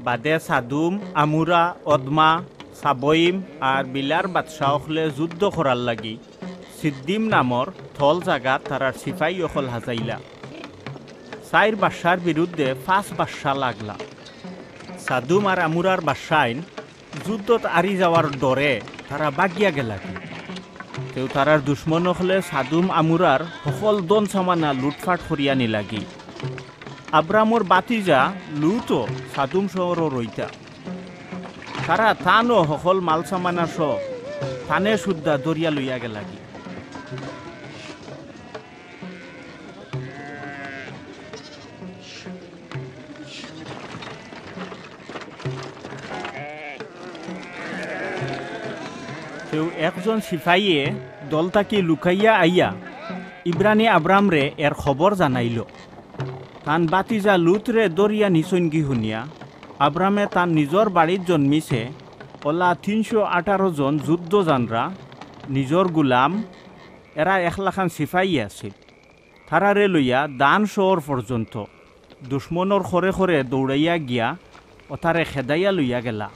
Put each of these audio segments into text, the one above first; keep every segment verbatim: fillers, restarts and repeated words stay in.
বাদে সাদুম, আমুরা, অদমা, সাবইম আর বিলার বাদশা অকলে যুদ্ধ করার লাগি সিদ্দিম নামর থল জাগাত তারার সিপাহী অকল হাজাইলা। চাইর বাদশার বিরুদ্ধে পাঁচ বাদশা লাগলা। সাদুম আর আমুরার বাদশাইন যুদ্ধত আরি যাওয়ার ডরে তারা বাগিয়া গেলাগি। তেউ তারার দুশমন অকলে সাদুম আমুরার হকল ধন সামানা লুটফাট করিয়া নিলাগি। আব্রামর বাতিজা লুতও সাদুম শহরো রইতা। তারা তানও হকল মাল সামানা সহ তানে সুদ্ধা ধরিয়া লইয়া গেলাগি। তেউ একজন সিপাহীয়ে দল থাকি লুকাইয়া আইয়া ইব্রানি আব্রামরে এর খবর জানাইল। তান বাতিজা লুতরে ধরিয়া নিছইনগি হুনিয়া আব্রামে তান নিজর বাড়িত জন্মিছে অলা তিনশো আঠারো জন যুদ্ধ জানরা নিজর গুলাম, এরা একলাখান সিপাহী আছিল। তারারে লইয়া দান শহর পর্যন্ত দুশমনর খরে খরে দৌড়াইয়া গিয়া অতারে খেদাইয়া লইয়া গেলা।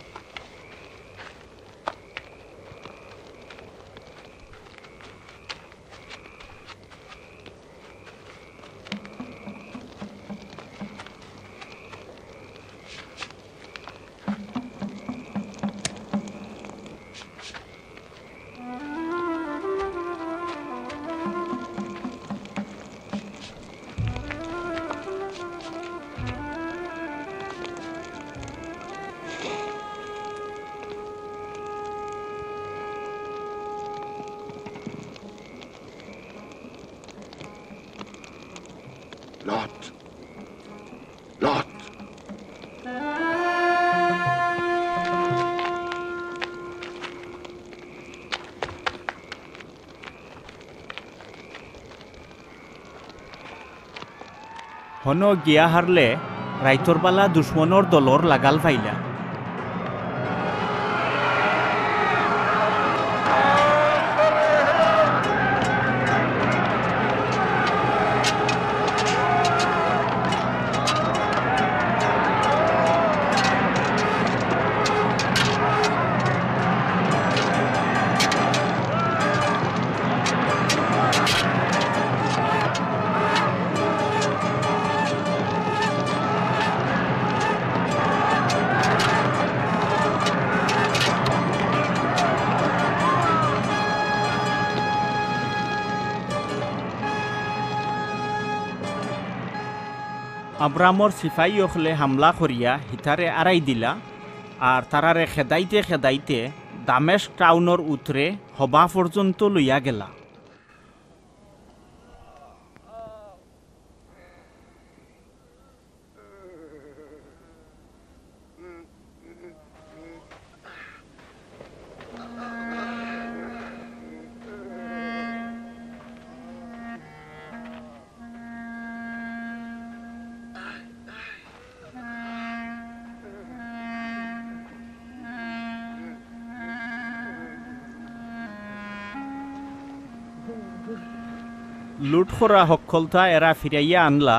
Lot. Lot. হনো গিয়া হারলে রাইতর বালা দুশমনর দলর লাগাল পাইলা। আব্রামর সিপাহী অকলে হামলা করিয়া হিতারে আড়াই দিলা, আর তারারে খেদাইতে খেদাইতে দামেস্ক টাউনর উতরে হবা পর্যন্ত লইয়া গেলা। লুট করা হক্কলতা এরা ফিরাইয়া আনলা,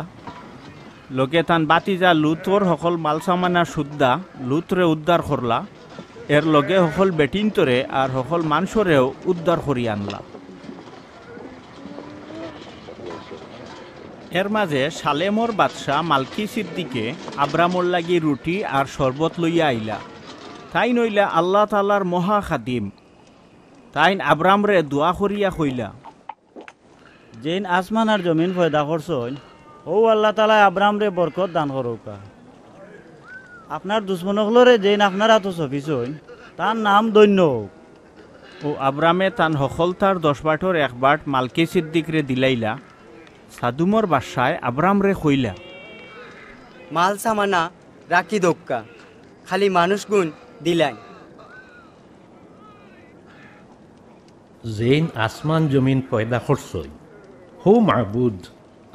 লগে তান বাতিজা লুতর হকল মালসামানা সুদ্ধা লুতরে উদ্ধার করলা, এর লগে হকল বেটিন্তরে আর হকল মানষরেও উদ্ধার করি আনলা। এর মাঝে শালেমর বাদশা মালকিসিদ্দিকে আব্রামর লাগি রুটি আর শরবত লইয়া আইলা। তাইন অইলা আল্লাহ তাআলার মহা খাদিম। তাইন আব্রামরে দোয়া করিয়া কইলা, যেইন আসমান আর জমিন পয়দা করছইন, অউ আল্লাহ তাআলায় আব্রামরে বরকত দান করউক্কা। আপনার দুশমন অকলরে যেইন আপনার আতো সপিছইন, তান নাম ধন্য অউক। অউ আব্রামে তান হকলতার দশ বাটর এক বাট মালকিসিদ্দিকরে দিলাইলা। সাদুমর বাদশায় আব্রামরে কইলা, মাল সামানা রাখি দউক্কা, খালি মানুষগুন দিলাইন। যেইন আসমান জমিন পয়দা করছইন, হউ মাবুদ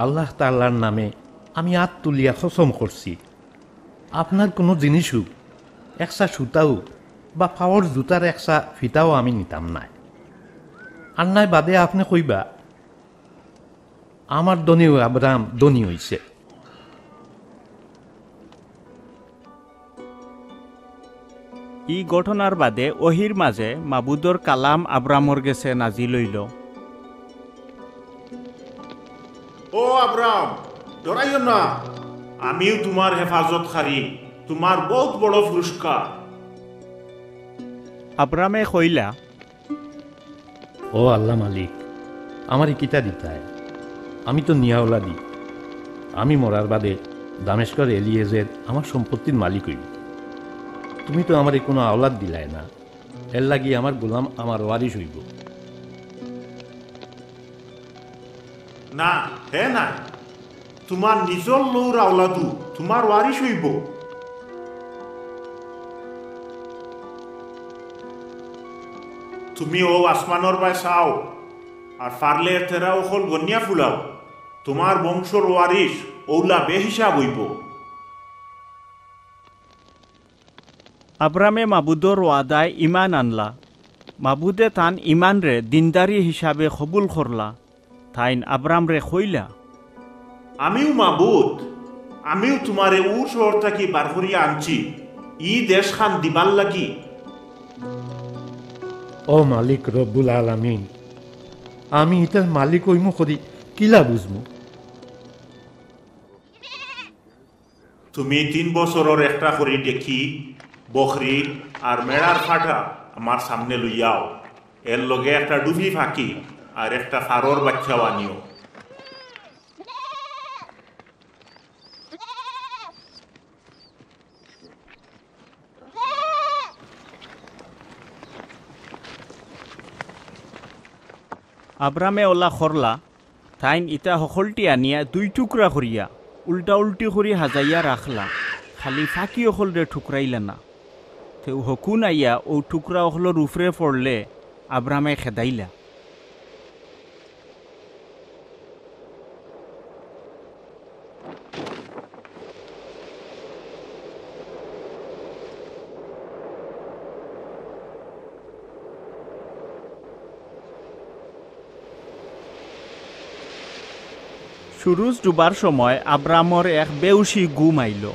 আল্লাহ তাআলার নামে আমি আত তুলিয়া কসম করছি, আপনার কুনু জিনিস অউক, একসা সুতা অউক বা পাওর জুতার একসা ফিতাও আমি নিতাম নায়। আর নায় বাদে আপনে কইবা, আমার ধনেও আব্রাম ধনী অইছে। ই ঘটনার বাদে ওহির মাঝে মাবুদর কালাম আব্রামর গেছে নাজিল অইলো। ও আব্রাম, ডরাইও না, আমিউ তুমার হেফাজতকারী, তুমার বউত বড় পুরস্কার। আব্রামে কইলা, ও আল্লা মালিক, আমারে কিতা দিতায়? আমি তো নিয়াওলাদি। আমি মরার বাদে দামেস্কর এলিয়েজের আমার সম্পত্তির মালিক অইবো। তুমি তো আমারে কুনু আওলাদ দিলায় না, এরলাগি আমার গোলাম আমার ওয়ারিশ অইবো। না, হে নায়, তুমার নিজর লউর আওলাদউ তুমার ওয়ারিশ অইবো। তুমি অউ আসমানর বায় চাও, আর পারলে এর তেরা অকল গনিয়া ফুলাও, তুমার বংশর ওয়ারিশ অউলা বেহিসাব অইবো। আব্রামে মাবুদর ওয়াদায় ইমান আনলা। মাবুদে তান ইমানরে দিনদারি হিসাবে কবুল করলা। তাইন আব্রামরে কইলা, আমিউ মাবুদ, আমিউ তুমারে উর শহর থাকি বার করিয়া আনছি, ই দেশখান দিবার লাগি। ও মালিক রব্বুল আলামিন, আমি ইতার মালিক অইমু করি কিলা বুঝমু? তুমি তিন বছরর একটা করি ডেকি, বকরি আর মেড়ার ফাটা আমার সামনে লইয়াও, এর লগে একটা ডুফি ফাকি আর একটা ফারর বাইচ্চাও আনিও। আব্রামে অলা করলা, তাইন ইতা হকলটি আনিয়া দুই টুকরা করিয়া উল্টা উল্টি করি হাজাইয়া রাখলা, খালি ফাকি অকলরে ঠুকরাইলা না। তেউ হকুন আইয়া অউ টুকরা অকলর উপরে পড়লে আব্রামে খেদাইলা। সুরুজ ডুবার সময় আব্রামর এক বেউসি ঘুম আইলো।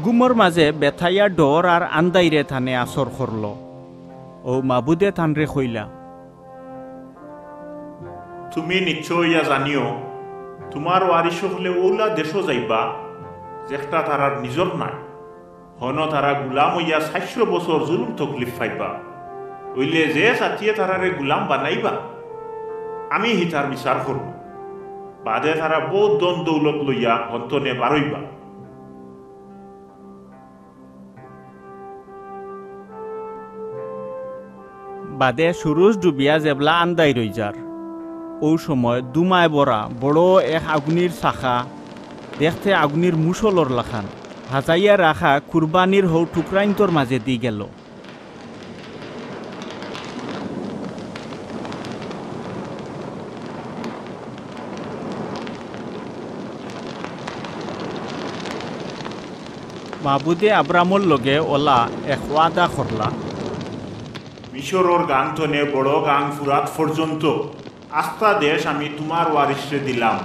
ঘুমর মাঝে বেথাইয়া ডর আর আন্দাইরে তানে আসর করলো। অউ মাবুদে তানরে কইলা, তুমি নিশ্চয় ইয়া জানিও, তুমার ওয়ারিশ অকলে অউলা দেশো যাইবা, যেকটা তারার নিজর নায়। হনো তারা গুলাম অইয়া চাইরশো বছর জুলুম তকলিফ পাইবা। অইলে যে জাতিয়ে তারারে গুলাম বানাইবা, আমি হিতার বিচার করমু। বাদে তারা বউত ধন দৌলত লইয়া হনতনে বারইবা। বাদে সুরুজ ডুবিয়া যেবলা আন্দাইর অইযার, অউ সময় ধুমায় ভরা বড় এক আগুনির চাকা, দেখতে আগুনির মুষলর লাখান, হাজাইয়া রাখা কুরবানির হউ টুকরাইন্তর মাঝেদি গেলো। মাবুদে আব্রামর লগে অলা এক ওয়াদা করলা। মিশরর গাঙ থনে বড় গাঙ ফুরাত পর্যন্ত আস্তা দেশ আমি তুমার ওয়ারিশরে দিলাম।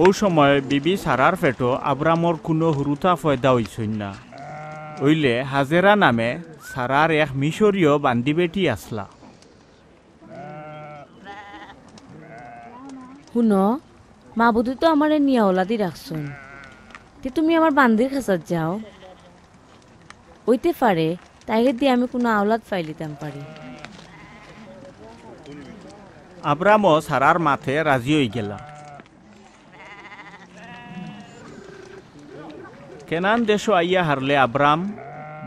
অউ সময় বিবি সারার পেটো আব্রামর কুনু হুরুতা পয়দা অইছইন না। অইলে হাজেরা নামে সারার এক মিশরীয় বান্দি বেটি আছলা। হুনো, মাবুদে তো আমারে নিয়া ওলাদি রাখছইন। তে তুমি আমার বান্দির খাছাত যাও। অইতে পারে, তাইরে দি আমি কুনু আওলাদ পাইলিতাম পারি। আব্রামও সারার মাতে রাজি অইগেলা। কেনান দেশো আইয়া হারলে আব্রাম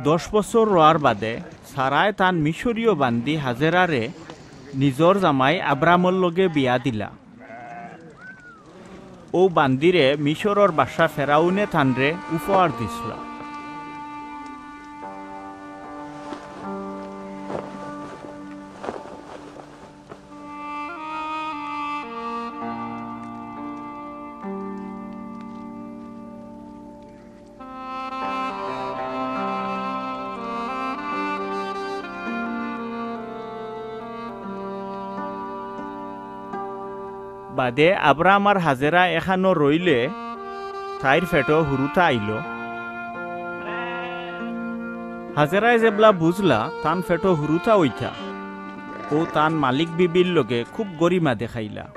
দশ বছর রওয়ার বাদে সারায় তান মিশরীয় বান্দি হাজেরারে নিজর জামাই আব্রামর লগে বিয়া দিলা। অউ বান্দিরে মিশরর বাদশা ফেরাউনে তানরে উপহার দিছলা। বাদে আব্রাম আর হাজেরা এখানো রইলে তাইর পেটো হুরুতা আইলো। হাজেরায় যেবলা বুঝলা তান পেটো হুরুতা অইতা, অউ তান মালিক বিবির লগে খুব গরিমা দেখাইলা।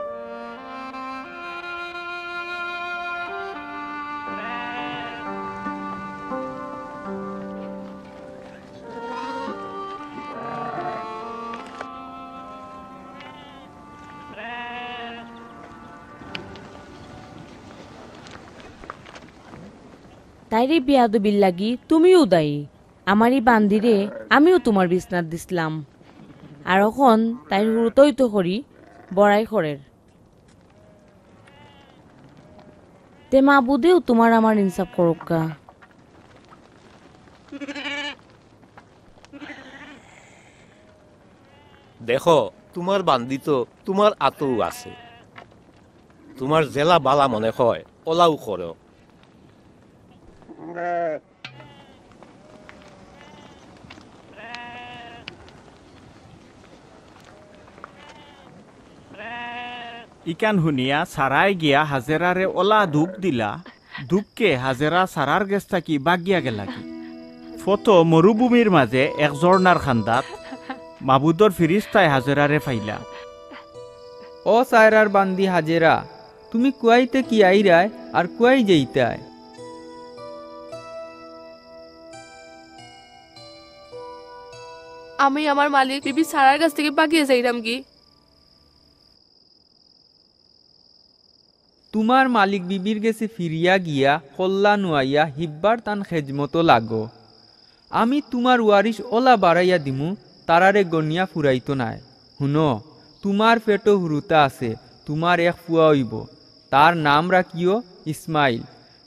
তাইর ই বেয়াদবির লাগি তুমিও দায়ী। আমার ই বান্দিরে আমিও তুমার বিছনাত দিছলাম। আর অখন তাইর হুরুতা অইতো করি বড়াই করের। তে মাবুদেও তুমার আমার ইনসাফ করউক্কা। দেখো, তুমার বান্দি তো তুমার আতউ আছে। তুমার যেলা বালা মনে কয়, অলাউ করো। ইখান হুনিয়া সারায় গিয়া হাজেরারে অলা দুখ দিলা। দুখে হাজেরা সারার গেছ থাকি ভাগিয়া গেলাগি। ফথো মরুভূমির মাজে এক ঝর্ণার কান্দাত মাবুদর ফিরিস্তায় হাজেরারে পাইলা। ও সায়রার বান্দি হাজেরা, তুমি কুয়াইতে কি আইরায় আর কুয়াই যাইতায়? আমি আমার মালিক বিবি সারার গেছ থাকি ভাগিয়া যাইরামগি। তুমার মালিক বিবির গেছে ফিরিয়া গিয়া কল্লা নুয়াইয়া হিব্বার তান খেজমতো লাগো। আমি তুমার ওয়ারিশ অলা বাড়াইয়া দিমু, তারারে গনিয়া ফুরাইতো নায়। হুনো, তুমার পেটো হুরুতা আছে, তুমার এক ফুয়া অইবো, তার নাম রাখিও ইসমাইল।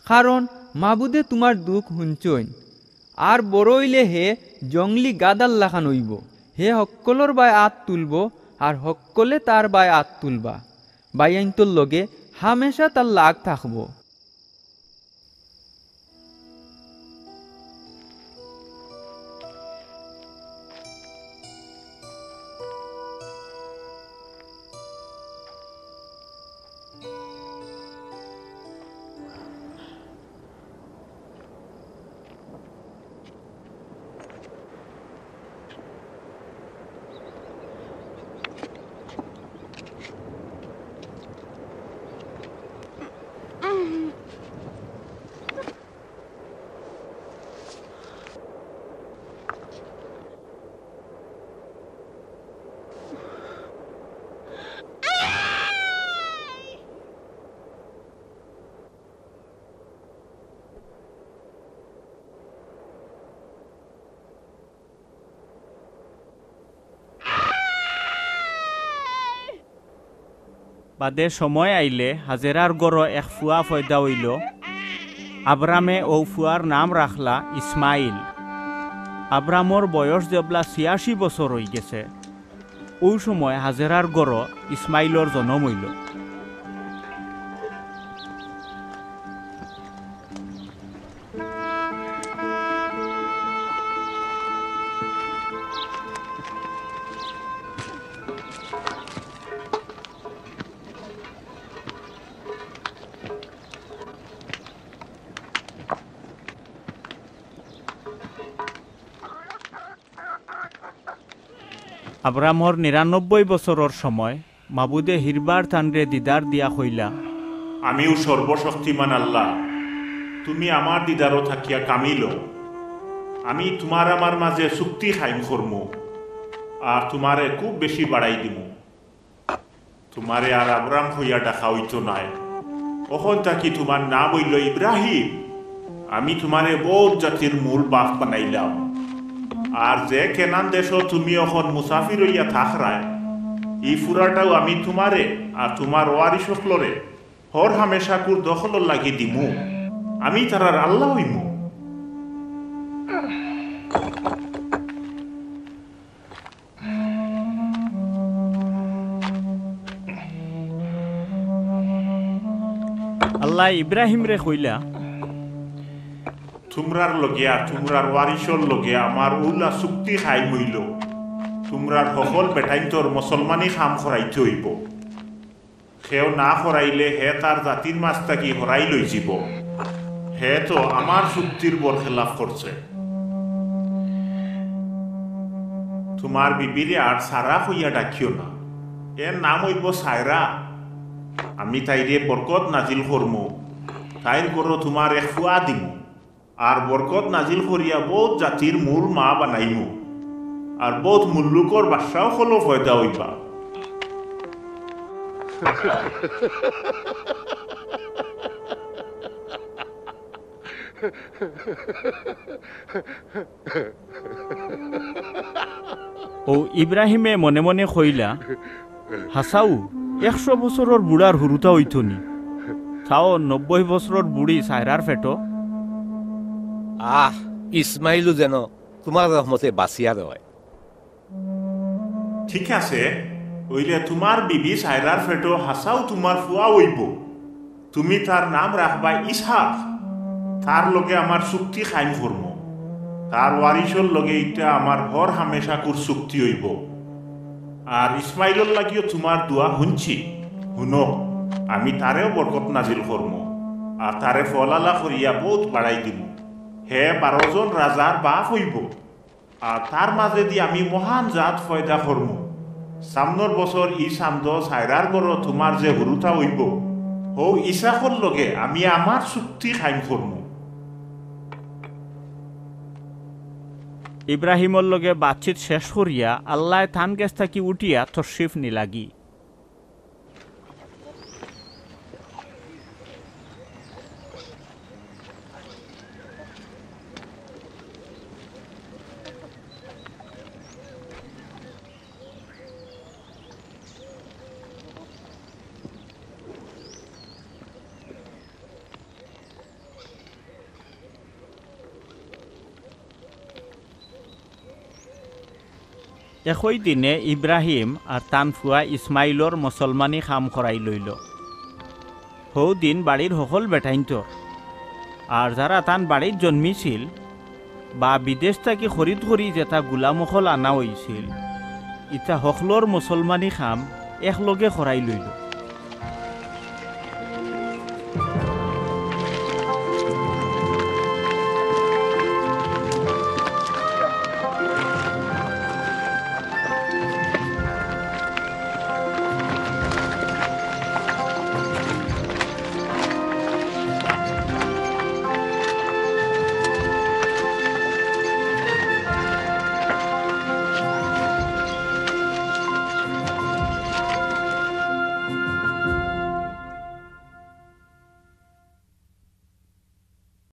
কারণ মাবুদে তুমার দুখ হুনছইন। আর বড় অইলে হে জংলি গাধার লাখান অইবো। হে হক্কলর বায় আত তুলবো, আর হক্কলে তার বায় আত তুলবা। বাইয়াইন্তর লগে হামেশা তার লাগ থাকবো। বাদে সময় আইলে হাজেরার ঘরো এক ফুয়া পয়দা অইলো। আব্রামে অউ ফুয়ার নাম রাখলা ইসমাইল। আব্রামর বয়স যেবলা ছিয়াশি বছর অইগেছে, অউ সময় হাজেরার ঘরো ইসমাইলর জনম অইলো। আব্রামর নিরানব্বই বছরর সময় মাবুদে হিরবার তানরে দিদার দিয়া কইলা, "আমিউ সর্বশক্তিমান আল্লা, তুমি আমার দিদারো থাকিয়া কামিল অও। আমি তুমার আমার মাজে চুক্তি কায়েম করমু, আর তুমারে খুব বেশি বাড়াই দিমু। তুমারে আর আব্রাম কইয়া ডাকা অইতো নায়, অখন থাকি তুমার নাম অইলো ইব্রাহিম। আমি তুমারে বউত জাতির মূল বাপ বানাইলাম। আর যে কেনান দেশো তুমি অখন মুসাফির অইয়া থাকরায়, ই ফুরাটাউ আমি তুমারে আর তুমার ওয়ারিশ অকলরে হর হামেশাকুর দখলর লাগি দিমু। আমি তারার আল্লা অইমু।" আল্লায় ইব্রাহিমরে কইলা, "তুমরার লগে আর তুমরার ওয়ারিশর লগে আমার অউলা চুক্তি কায়েম অইলো, তুমরার হকল বেটাইন্তর মুসলমানি কাম করাইতে অইবো।" কেউ না হরাইলে হে তার জাতির মাঝ থাকি হরাই লইযিবো। হে তো আমার চুক্তির বরখেলাফ করছে। তুমার বিবিরে আর সারা কইয়া ডাকিও না, এর নাম অইবো সায়রা। আমি তাইরে বরকত নাজিল করমু, তাইর ঘরো তুমার এক ফুয়া দিমু। আর বরকত নাজিল করিয়া বউত জাতির মূল মা বানাইমু। আর বউত মুল্লুকর বাদশা অকলও পয়দা অইবা। অউ ইব্রাহিমে মনে মনে কইলা, "হাছাউ, একশো বছরর বুড়ার হুরুতা অইতো নি, তাও নব্বই বছরর বুড়ি সায়রার পেটো।" আহ, ইসমাইলও যেন তুমার রহমতে বাঁচিয়া রয়। ঠিক আছে, অইলে তুমার বিবি সায়রার পেটো হাছাউ তুমার ফুয়া অইবো। তুমি তার নাম রাখবায় ইসহাক। তার লগে আমার চুক্তি কায়েম করমু। তার ওয়ারিসর লগে ইটা আমার হর হামেশাকুর চুক্তি অইবো। আর ইসমাইলর লাগিও তুমার দোয়া হুনছি। হুনো, আমি তারেও বরকত নাজিল করমু, আর তারে ফলালা করিয়া বউত বাড়াই দিমু। হে বারো জন রাজার বাপ অইবো। আর তার মাঝেদি আমি মহান জাত পয়দা করমু। সামনর বছর ই চান্দো সায়রার ঘরো তুমার যে হুরুতা অইবো, হউ ইসহাকর লগে আমি আমার চুক্তি কায়েম করমু। ইব্রাহিমর লগে বাতচিত শেষ করিয়া আল্লায় তান গেছ থাকি উঠিয়া তশরিফ নিলাগি। একই দিনে ইব্রাহিম আর তান ফুয়া ইসমাইলর মুসলমানি কাম করাই লইলো। হউ দিন বাড়ির হকল বেটাইন্তর আর যারা তান বাড়িত জন্মিছিল বা বিদেশ থাকি খরিদ করি যেতা গুলাম অকল আনা অইছিল, ইতা হকলর মুসলমানি কাম একলগে করাই লইলো।